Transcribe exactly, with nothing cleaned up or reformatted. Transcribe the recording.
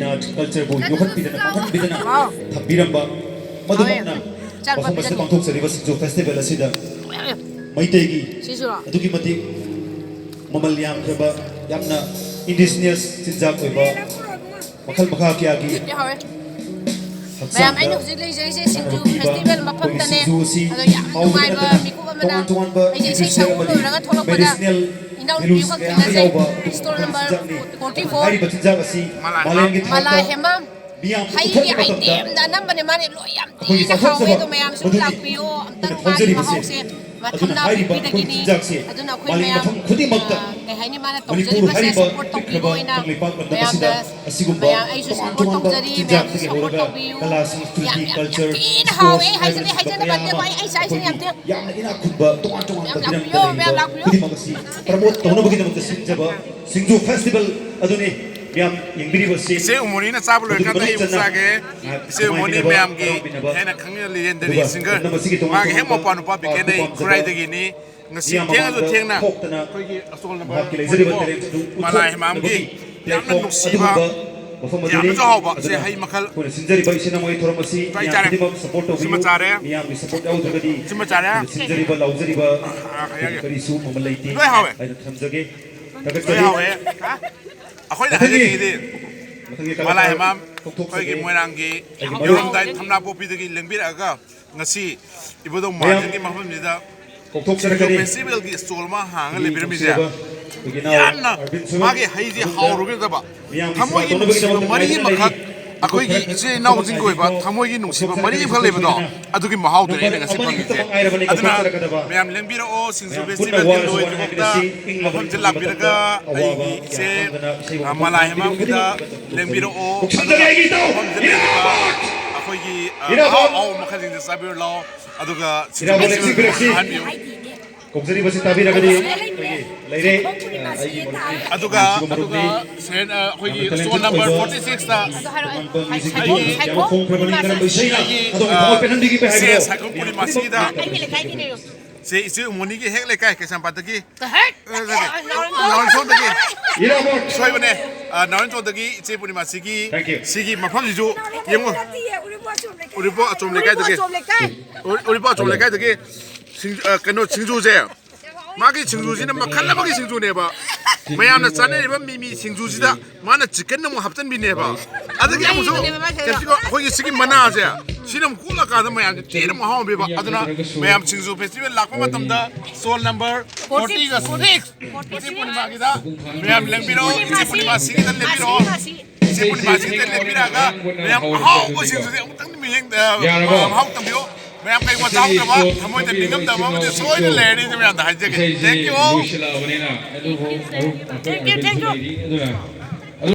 ꯅꯥꯠ ꯀꯜꯆꯔꯕꯨ ꯌꯣꯛꯈꯠꯄꯤꯗꯅ ꯃꯥꯡꯍꯟꯕꯤꯗꯅ ꯊꯝꯕꯤꯔꯝꯕ, ꯃꯗꯨꯃꯛꯅ ꯃꯐꯝ ꯑꯁꯤꯗ ꯄꯥꯡꯊꯣꯛꯆꯔꯤꯕ ꯁꯤꯡꯖꯨ ꯐꯦꯁꯇꯤꯚꯦꯜ ꯑꯁꯤꯗ ꯃꯩꯇꯩꯒꯤ ꯑꯗꯨꯛꯀꯤ ꯃꯇꯤꯛ ꯃꯃꯜ ꯌꯥꯝꯈ꯭ꯔꯕ, ꯌꯥꯝꯅ ꯏꯟꯗꯤꯖꯤꯅꯁ ꯆꯤꯟꯖꯥꯛ ꯑꯣꯏꯕ ꯃꯈꯜ ꯃꯈꯥ ꯀꯌꯥꯒꯤ ꯍꯛꯆꯥꯡꯗ ꯃꯌꯥꯝ, ꯑꯩꯅ ꯍꯧꯖꯤꯛ ꯂꯩꯖꯔꯤꯁꯦ ꯁꯤꯡꯖꯨ ꯀꯥꯟꯅꯕ ꯄꯤꯕ ꯐꯦꯁꯇꯤꯚꯦꯜ ꯑꯩꯈꯣꯏꯒꯤ ꯃꯐꯝꯗꯅꯦ꯫ ꯁꯤꯡꯖꯨ ꯑꯁꯤ ꯑꯗꯣ ꯌꯥꯝ ꯍꯥꯎꯕꯗ ꯅꯨꯡꯉꯥꯏꯕ ꯅꯠꯇꯅ ꯃꯤꯀꯨꯞ ꯑꯃꯅ ꯇꯣꯉꯥꯟ ꯇꯣꯉꯥꯟꯕ ꯑꯩꯁꯦ ꯏꯁꯩ ꯁꯛꯄ ꯅ꯭ꯌꯨꯇ꯭ꯔꯤꯁꯅꯦꯜ ꯂꯣꯏꯔꯒ ꯑꯃꯗꯤ ꯊꯣꯛꯂꯛꯄꯗ ꯃꯦꯗꯤꯁꯤꯅꯦꯜ ꯏꯅꯥꯎꯅꯨꯄꯤ ꯚꯦꯂꯨꯁ ꯑꯃꯈꯛ ꯀꯌꯥ ꯑꯃ ꯊꯦꯡꯅꯖꯩ꯫ ꯌꯥꯎꯕ ꯁ꯭ꯇꯣꯜ ꯅꯝꯕꯔ ꯐꯣꯔꯇꯤ ꯐꯣꯔ꯫ ꯍꯥꯏꯔꯤꯕ ꯆꯤꯟꯖꯥꯛ ꯑꯁꯤ ꯃꯥꯂꯦꯝꯒꯤ ꯃꯂꯥ ꯊꯥꯛꯇ ꯍꯦꯃꯝ ꯃꯤꯌꯥꯝ ꯍꯩꯒꯤ ꯄꯨꯊꯣꯛꯄ ꯃꯇꯝꯗ ꯑꯥꯏꯇꯦꯝꯗ ꯑꯅꯝꯕꯅꯦ ꯃꯥꯅꯦ ꯂꯣꯏ ꯌꯥꯝ ꯑꯩꯈꯣꯏꯒꯤ ꯊꯤꯅ ꯍꯥꯎꯋꯦ꯫ ꯆꯥꯎꯊꯣꯛꯆꯕ ꯑꯗꯣ ꯃꯌꯥꯝꯁꯨ ꯃꯗꯨꯅꯤ ꯂꯥꯛꯄꯤꯌꯣ ꯑꯩꯈꯣꯏꯅ ꯑꯝꯇꯪ ꯃꯥꯒꯤ ꯊꯧꯖꯔꯤꯕꯁꯦ꯫ ꯃꯍꯥꯎꯁꯦ꯫ ꯑꯗꯨꯅ ꯃꯊꯝꯅ ꯍꯥꯏꯔꯤꯕ ꯑꯩꯈꯣꯏꯒꯤ ꯄꯤꯕꯤꯗꯒꯤꯅꯤ꯫ ꯆꯤꯟꯖꯥꯛꯁꯦ ꯑꯗꯨꯅ ꯑꯩꯈꯣꯏ ꯃꯥꯂꯦꯝꯒꯤ ꯃꯌꯥꯝ, ꯃꯐꯝ ꯈꯨꯗꯤꯡꯃꯛꯇ ꯑ, ꯀꯩ ꯍꯥꯏꯅꯤ, ꯃꯥꯅ ꯃꯅꯤꯄꯨꯔ ꯇꯧꯖꯔꯤꯕꯁꯦ ꯍꯥꯏꯔꯤꯕ ꯁꯄꯣꯔꯠ ꯇꯧꯕꯤꯕ ꯄꯤꯛꯈ꯭ꯔꯕ ꯑꯣꯏꯅ ꯀꯪꯂꯩꯄꯥꯛ ꯂꯝꯗꯝ ꯑꯁꯤꯗ ꯃꯌꯥꯝꯗ ꯑꯁꯤꯒꯨꯝꯕ ꯃꯌꯥꯝ ꯑꯩꯁꯨ ꯇꯣꯉꯥꯟ ꯁꯄꯣꯔꯠ ꯇꯣꯉꯥꯟꯕ ꯇꯧꯖꯔꯤ꯫ ꯃꯌꯥꯝꯁꯨ ꯆꯤꯟꯖꯥꯛꯇꯒꯤ ꯁꯄꯣꯔꯠ ꯍꯧꯔꯒ ꯇꯧꯕꯤꯌꯨ꯫ ꯀꯂꯥꯁꯤꯡ, ꯌꯥꯝ, ꯁ꯭ꯔꯤꯇꯤ, ꯌꯥꯝ ꯀꯜꯆꯔ, ꯊꯤꯅ ꯍꯥꯎꯋꯦ꯫ ꯏꯁꯄꯣꯔꯠꯁ ꯍꯥꯏꯁꯤꯗꯤ ꯍꯥꯏꯔꯤꯕꯁꯤꯡ ꯍꯥꯏꯖꯗꯦ ꯀꯌꯥ ꯍꯥꯏꯇꯦꯀꯣ, ꯑꯃ ꯑꯩ, ꯑꯩ ꯆꯥꯏꯁꯤꯅ ꯌꯥꯝ ꯑꯩꯈꯣꯏꯒꯤ ꯊꯤꯅ ꯌꯥꯝꯅ ꯏꯅꯥꯛ ꯈꯨꯟꯕ ꯇꯣꯉꯥꯟ ꯇꯣꯉꯥꯟꯕ ꯃꯌꯥꯝ ꯐꯤꯂꯝꯗ ꯂꯥꯛꯄꯤꯌꯣ, ꯃꯌꯥꯝ ꯂꯩꯔꯤꯕ ꯂꯥꯛꯄꯤꯌꯣ꯫ ꯈꯨꯗꯤꯡꯃꯛ ꯑꯁꯤ ꯄ꯭ꯔꯃꯣꯠ ꯇꯧꯅꯕꯒꯤꯗꯃꯛꯇ ꯁꯤꯟꯖꯕ ꯁꯤꯡꯖꯨ ꯐꯦꯁꯇꯤꯚꯦꯜ ꯑꯗꯨꯅꯤ꯫ ꯃꯌꯥꯝ ꯌꯦꯡꯕꯤꯔꯤꯕꯁꯤ ꯏꯆꯦ ꯎꯃꯣꯔꯤꯅ ꯆꯥꯕ ꯂꯣꯏꯔꯀꯥꯟꯗ ꯑꯩ ꯑꯃꯨꯛ ꯆꯥꯒꯦ꯫ ꯏꯆꯦ ꯎꯃꯣꯔꯤ ꯃꯌꯥꯝꯒꯤ ꯍꯦꯟꯅ ꯈꯪꯅ ꯂꯤꯖꯦꯟꯗꯔꯤ ꯁꯤꯡꯒꯔ꯫ ꯃꯥꯒꯤ ꯍꯦꯛ ꯃꯧꯄꯥ ꯅꯨꯄꯥ ꯕꯤꯀꯦꯟꯗꯒꯤ ꯈꯨꯔꯥꯏꯗꯒꯤꯅꯤ꯫ ꯉꯁꯤ ꯊꯦꯡꯉꯁꯨ ꯊꯦꯡꯅ ꯑꯩꯈꯣꯏꯒꯤ ꯑꯁꯣꯜ ꯅꯝꯕꯔ ꯃꯥꯂꯥ ꯍꯦꯃꯥꯝꯒꯤ ꯌꯥꯝꯅ ꯅꯨꯡꯁꯤꯕ, ꯌꯥꯝꯅꯁꯨ ꯍꯥꯎꯕ ꯁꯦ ꯍꯩ ꯃꯈꯜ ꯑꯩꯈꯣꯏꯅ ꯁꯤꯟꯖꯔꯤꯕ ꯏꯆꯤꯟ ꯏꯅꯥꯎ ꯊꯧꯔꯝ ꯑꯁꯤ ꯆꯥꯏ ꯃꯌꯥꯝ ꯆꯥꯔꯦ꯫ ꯈꯨꯗꯤꯡꯃꯛ ꯁꯄꯣꯔꯠ ꯁꯤꯃ ꯇꯧꯕꯤꯌꯨ꯫ ꯆꯥꯔꯦ꯫ ꯃꯤꯌꯥꯝꯒꯤ ꯁꯄꯣꯔꯠ ꯌꯥꯎꯗ꯭ꯔꯒꯗꯤ ꯁꯤꯃ ꯆꯥꯔꯦ꯫ ꯑꯩꯈꯣꯏꯅ ꯁꯤꯟꯖꯔꯤꯕ ꯂꯥꯎꯖꯔꯤꯕ ꯑꯥ, ꯀꯔꯤ ꯌꯥꯏ, ꯌꯥꯏ꯫ ꯀꯔꯤꯁꯨ ꯃꯃꯜ ꯂꯩꯇꯦ ꯂꯣꯏ ꯍꯥꯎꯋꯦ꯫ ꯍꯥꯏꯅ ꯊꯝꯖꯒꯦ꯫ ꯂꯣꯏ ꯊꯥꯒꯠꯆꯔꯤ꯫ ꯍꯥꯎꯋꯦ꯫ ꯑꯩꯈꯣꯏꯅ ꯃꯊꯪꯒꯤ, ꯍꯥꯏꯖꯅꯤꯡꯉꯤꯗꯤ ꯃꯊꯪꯒꯤ ꯃꯂꯥ ꯀꯂꯥꯀꯥꯔ ꯍꯦꯃꯥꯝ ꯀꯧꯊꯣꯛꯆꯒꯦ꯫ ꯑꯩꯈꯣꯏꯒꯤ ꯃꯣꯏꯔꯥꯡꯒꯤ ꯑꯩꯒꯤ ꯃꯔꯨꯞ ꯌꯧꯔꯝꯗꯥꯏ ꯊꯝꯅꯥꯄꯣꯛꯄꯤꯗꯒꯤ ꯂꯦꯡꯕꯤꯔꯛꯑꯒ ꯉꯁꯤ ꯏꯕꯨꯙꯧ ꯃꯌꯥꯝ ꯃꯍꯥꯖꯟꯒꯤ ꯃꯐꯝꯁꯤꯗ ꯁꯤꯡꯖꯨ ꯀꯧꯊꯣꯛꯆꯔꯛꯀꯅꯤ꯫ ꯐꯦꯁꯇꯤꯚꯦꯜꯒꯤ ꯁ꯭ꯇꯣꯜ ꯑꯃ ꯍꯥꯡꯉꯒ ꯑꯩꯒꯤ ꯂꯩꯕꯤꯔꯝꯃꯤꯁꯦ ꯅꯨꯡꯁꯤꯖꯕ ꯑꯩꯈꯣꯏꯒꯤ ꯏꯅꯥꯎ ꯌꯥꯝꯅ ꯑꯔꯕꯤꯟ ꯁꯣꯏꯕꯝ ꯃꯥꯒꯤ ꯍꯩꯁꯦ ꯑꯗꯨꯒ ꯍꯥꯎꯔꯨꯒꯗꯕ ꯃꯤꯌꯥꯝꯒꯤ ꯊꯃꯣꯏꯒꯤ ꯁꯦꯕꯥ ꯅꯨꯡꯁꯤꯕ ꯇꯧꯅꯕꯒꯤꯗꯃꯛꯇ ꯃꯔꯤ ꯉꯥꯏꯗꯨꯅ ꯑꯃꯈꯛ ꯂꯩꯔꯤ꯫ ꯑꯩꯈꯣꯏꯒꯤ ꯏꯆꯤꯜ ꯏꯅꯥꯎꯁꯤꯡꯒꯤ ꯑꯣꯏꯕ ꯊꯃꯣꯏꯒꯤ ꯅꯨꯡꯁꯤꯕ ꯃꯔꯤ ꯑꯃꯈꯛ ꯂꯩꯕꯗꯣ, ꯑꯗꯨꯒꯤ ꯃꯍꯥꯎꯗꯨꯅꯦ ꯑꯩꯅ ꯉꯁꯤ ꯐꯪꯉꯤꯁꯦ꯫ ꯑꯗꯨꯅ ꯃꯌꯥꯝ ꯂꯦꯡꯕꯤꯔꯛꯑꯣ, ꯁꯤꯡꯖꯨ ꯐꯦꯁꯇꯤꯚꯦꯜꯒꯤ ꯂꯣꯏꯗ꯭ꯔꯤꯐꯥꯎꯗ ꯃꯐꯝꯁꯤꯗ ꯂꯥꯛꯄꯤꯔꯒ ꯑꯩꯒꯤ ꯏꯆꯦ, ꯑ, ꯃꯂꯥ ꯍꯦꯃꯥꯝꯒꯤꯗ ꯂꯦꯡꯕꯤꯔꯛꯑꯣ꯫ ꯑꯗꯨꯒ ꯃꯐꯝꯁꯤꯗ ꯂꯩꯔꯤꯕ ꯑꯩꯈꯣꯏꯒꯤ, ꯑ, ꯑꯍꯥꯎ ꯑꯍꯥꯎꯕ ꯃꯈꯜꯁꯤꯡꯁꯦ ꯆꯥꯕꯤꯔꯨ ꯂꯥꯛꯑꯣ꯫ ꯑꯗꯨꯒ ꯁꯤꯡꯖꯨ ꯐꯦꯁꯇꯤꯚꯦꯜ ꯑꯍꯥꯟꯕꯤꯌꯨ꯫ ꯀꯧꯖꯔꯤꯕꯁꯤ ꯇꯥꯕꯤꯔꯒꯗꯤ ꯑꯩꯈꯣꯏꯒꯤ ꯂꯩꯔꯦ, ꯑ, ꯑꯩꯒꯤ ꯃꯔꯨꯞꯅꯤ, ꯑꯗꯨꯒ, ꯅꯨꯡꯁꯤꯕ ꯃꯔꯨꯞꯅꯤ꯫ ꯑꯗꯨꯒ ꯁꯦꯟ-, ꯑ, ꯑꯩꯈꯣꯏꯒꯤ ꯌꯥꯝꯅ ꯁ꯭ꯇꯣꯜ ꯇꯦꯂꯦꯟꯇꯦꯠ ꯅꯝꯕꯔ ꯑꯣꯏꯕ, ꯐꯣꯔꯇꯤ ꯁꯤꯛꯁꯇ ꯇꯣꯉꯥꯟꯕ ꯃ꯭ꯌꯨꯖꯤꯛ ꯚꯤꯗꯤꯑꯣ ꯀꯌꯥ ꯑꯃ ꯐꯣꯡꯈ꯭ꯔꯕꯅꯤ꯫ ꯀꯔꯝꯕ ꯏꯁꯩꯅ ꯑꯩꯈꯣꯏꯒꯤ, ꯑꯗꯣꯝꯒꯤ ꯑ, ꯊꯃꯣꯏ ꯄꯦꯜꯍꯟꯕꯤꯒꯦ ꯍꯥꯏꯕꯗꯣ ꯁꯦꯟ ꯁꯥꯏꯈꯣꯝ ꯃꯌꯥꯝ ꯄꯨꯔꯅꯤꯃꯥꯁꯤꯗ ꯈꯨꯗꯤꯡꯃꯛ ꯁꯤ ꯏꯆꯦ ꯎꯃꯣꯅꯤꯒꯤ ꯍꯦꯛ ꯂꯩꯀꯥꯏ ꯀꯩꯁꯥꯝꯄꯥꯠꯇꯒꯤ, ꯑ, ꯅꯠꯇꯦ, ꯅꯠꯇꯦ, ꯅꯥꯎꯔꯦꯝꯊꯣꯡꯗꯒꯤ, ꯁꯣꯏꯕꯅꯦ꯫ ꯑ, ꯅꯥꯎꯔꯦꯝꯊꯣꯡꯗꯒꯤ ꯏꯆꯦ ꯄꯨꯔꯅꯤꯃꯥ ꯁꯤꯒꯤ, ꯁꯤꯒꯤ ꯃꯐꯝꯁꯤꯁꯨ ꯌꯦꯡꯉꯨ꯫ ꯎꯔꯤꯄꯣꯛ ꯑꯆꯣꯝ ꯂꯩꯀꯥꯏꯗꯒꯤ, ꯎꯔꯤꯄꯣꯛ ꯑꯆꯣꯝ ꯂꯩꯀꯥꯏꯗꯒꯤ ꯁꯤꯡ-, ꯑ, ꯀꯩꯅꯣ ꯁꯤꯡꯖꯨꯁꯦ, ꯃꯥꯒꯤ ꯁꯤꯡꯖꯨꯁꯤꯅ ꯃꯈꯜ ꯑꯃꯒꯤ ꯁꯤꯡꯖꯨꯅꯦꯕ꯫ ꯃꯌꯥꯝꯅ ꯆꯥꯅꯔꯤꯕ ꯃꯤꯃꯤ ꯁꯤꯡꯖꯨꯁꯤꯗ ꯃꯥꯅ ꯆꯤꯛꯀꯟ ꯑꯃꯨꯛ ꯍꯥꯞꯆꯤꯟꯕꯤꯅꯦꯕ꯫ ꯑꯗꯒꯤ ꯑꯃꯨꯛꯁꯨ ꯀꯩꯅꯣ, ꯑꯩꯈꯣꯏꯒꯤ ꯁꯤꯒꯤ ꯃꯅꯥꯁꯦ, ꯁꯤꯅ ꯑꯃꯨꯛ ꯀꯣꯠꯂꯀꯥꯟꯗ ꯃꯌꯥꯝꯁꯦ ꯇꯦꯟꯅ ꯑꯃꯨꯛ ꯍꯥꯎꯕꯤꯕ꯫ ꯑꯗꯨꯅ ꯃꯌꯥꯝ ꯁꯤꯡꯖꯨ ꯐꯦꯁꯇꯤꯚꯦꯜ ꯂꯥꯛꯄ ꯃꯇꯝꯗ ꯁ꯭ꯇꯣꯜ ꯅꯝꯕꯔ ꯐꯣꯔꯇꯤꯒ ꯁꯤꯛꯁ, ꯏꯆꯦ ꯄꯨꯔꯅꯤꯃꯥꯒꯤꯗ ꯃꯌꯥꯝ ꯂꯦꯡꯕꯤꯔꯛꯑꯣ, ꯏꯆꯦ ꯄꯨꯔꯅꯤꯃꯥꯁꯤꯒꯤꯗ ꯂꯦꯡꯕꯤꯔꯛꯑꯣ꯫ ꯏꯆꯦ ꯄꯨꯔꯅꯤꯃꯥꯁꯤꯒꯤꯗ ꯂꯦꯡꯕꯤꯔꯛꯑꯒ ꯃꯌꯥꯝ ꯑꯍꯥꯎꯕ ꯁꯤꯡꯖꯨꯁꯦ ꯑꯃꯨꯛꯇꯪꯗꯤ ꯃꯤꯠꯌꯦꯡ, ꯑ, ꯃꯍꯥꯎ ꯇꯝꯕꯤꯌꯣ꯫ ꯃꯌꯥꯝ ꯀꯩꯒꯨꯝꯕ ꯆꯥꯍꯧꯗꯕ, ꯊꯃꯣꯏꯗ ꯅꯤꯡꯉꯝꯗꯕ ꯑꯃꯗꯤ ꯁꯣꯏꯗꯅ ꯂꯩꯔꯅꯤ꯫ ꯃꯌꯥꯝꯗ ꯍꯥꯏꯖꯒꯦ꯫ Thank you all. Thank you, thank you.